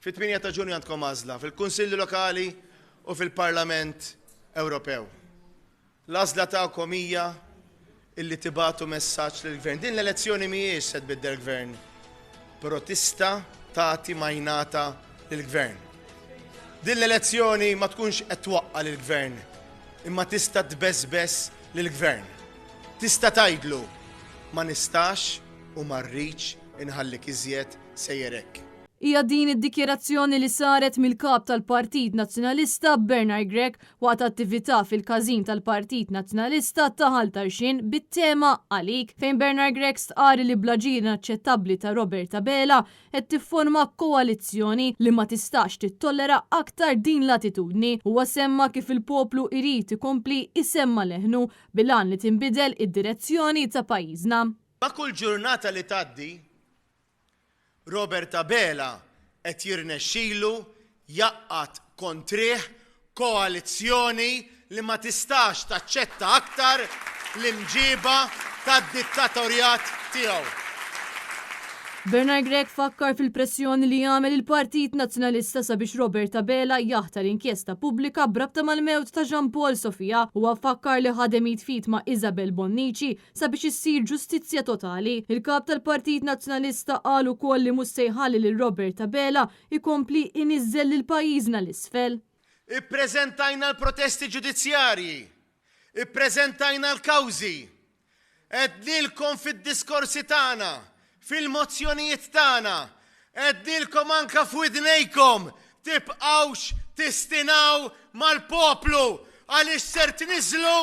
Fit-8 ta' Ġunju għandkom għażla fil-Kunsilli Lokali u fil-Parlament Ewropew. L-għażla tagħkom hija illi tibagħtu messaġġ lill-Gvern. Din l-elezzjoni mhijiex se tbiddel gvern, però tista' tagħti majnata lill-Gvern. Din l-elezzjoni ma tkunx qed twaqqa' lill-Gvern, imma tista' tbeżbeż lill-Gvern. Tista' tgħidlu ma nistax u ma rridx inħallik iżjed sejjer hekk. Hija din id-dikjarazzjoni li saret mill-Kap tal-Partit Nazzjonalista Bernard Grech waqt attività fil-każin tal-Partit Nazzjonalista ta' Ħal Tarxien bit-tema Għalik fejn Bernard Grech stqarr li bl-aġir inaċċettabbli ta' Robert Abela qed tifforma koalizzjoni li ma tistax tittollera aktar din l-attitudni. Huwa semma kif il-poplu irid ikompli jsemma' leħnu bil-għan li tinbidel id-direzzjoni ta' pajjiżna. Ma' kull ġurnata li tgħaddi, Robert Abela qed jirnexxilu jgħaqqad kontrih koalizzjoni li ma tistax taċċetta aktar l-imġiba tad-dittatorjat tiegħu. Bernard Grech fakkar fil-pressjoni li għamel il-Partit Nazzjonalista sabiex Robert Abela jaħtar inkjesta pubblika b'rabta mal-mewt ta' Jean Paul Sofia. Huwa fakkar li ħadem id f'id ma' Isabel Bonnici sabiex issir ġustizzja totali. Il-Kap tal-Partit Nazzjonalista qal ukoll li mhux se jħalli lil Robert Abela jkompli iniżżel lil pajjiżna 'l isfel. Ippreżentajna l-protesti ġudizzjarji, ippreżentajna l-kawżi, għednielkom fid-diskorsi tagħna, fil-mozzjonijiet tagħna, għednielkom anke f'widnejkom, tibqgħux tistinaw mal-poplu għaliex ser tniżżlu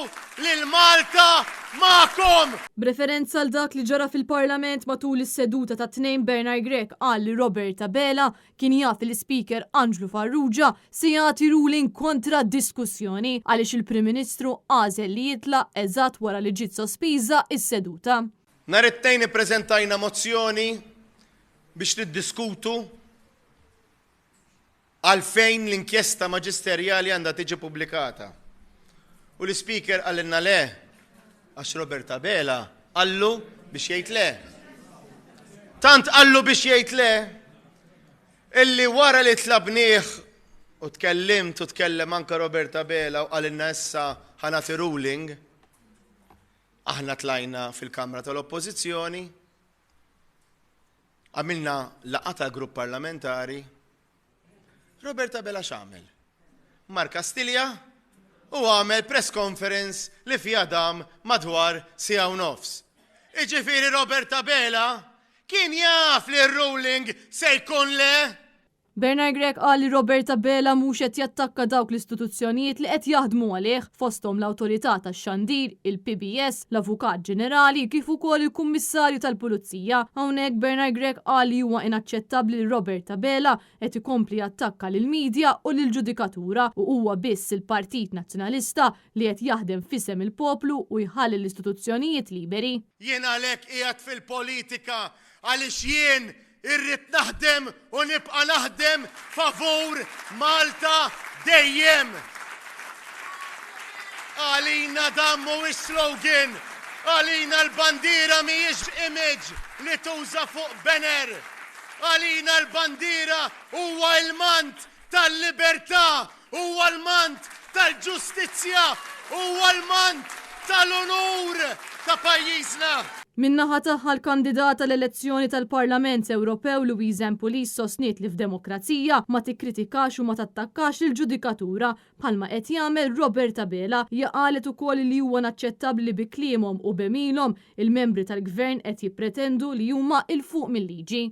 lil Malta magħkom! B'referenza għal dak li ġara fil-Parlament matul is-seduta tat-Tnejn Bernard Grech qal li Robert Abela kien jaf li l-Ispeaker Anġlu Farrugia se jagħti ruling kontra d-diskussjoni għaliex il-Prim Ministru għażel li jitlaq eżatt wara li ġiet sospiża s-seduta. Nhar it-Tnejn ippreżentajna mozzjoni biex niddiskutu għalfejn l-inkjesta maġisterjali għandha tiġi pubblikata. U l-Ispeaker qalilna le, għax Robert Abela qallu biex jgħid le. Tant qallu biex jgħid le, illi wara li tlabnieh u tkellimt u tkellem anka Robert Abela u qalilna issa ħa nagħti ruling, Aħna tlajna fil-Kamra tal-Oppożizzjoni, għamilna laqgħa tal-grupp parlamentari. Robert Abela x'għamel? Mar Kastilja u għamel press conference li fiha dam madwar siegħa u nofs. Iġifieri Robert Abela kien jaf li r-ruling se jkun le! Bernard Grech qal li Robert Abela mhux qed jattakka dawk l-istituzzjonijiet li qed jaħdmu għalih, fosthom l-Awtorità tax-Xandir, il-PBS, l-Avukat Ġenerali kif ukoll il-Kummissarju tal-Pulizija. Hawnhekk Bernard Grech qal li huwa inaċċettabbli li Robert Abela qed ikompli jattakka lill-media u lill-ġudikatura u huwa biss il-Partit Nazzjonalista li qed jaħdem f'isem il-poplu u jħalli l-istituzzjonijiet liberi. Jien għalhekk qiegħed fil-politika għaliex jien Irrid naħdem u nibqa' naħdem favur Malta dejjem. Għalina dan mhuwiex slogan, għalina l-bandiera mhijiex image li tuża fuq banner. Għalina l-bandiera huwa il-mant tal-libertà, huwa l-mant tal-ġustizzja, huwa l-mant tal-unur ta' pajjiżna. Min-naħa tagħha l-kandidata għall-elezzjoni tal-Parlament Ewropew Louise Ann Pulis sostniet li f'demokrazija ma tikkritikax u ma tattakkax lill-ġudikatura bħalma qed jagħmel Robert Abela. Hija qalet ukoll li huwa inaċċettabbli li bi kliemhom u b'għemilhom il-membri tal-Gvern qed jippretendu li huma 'il fuq mil-liġi.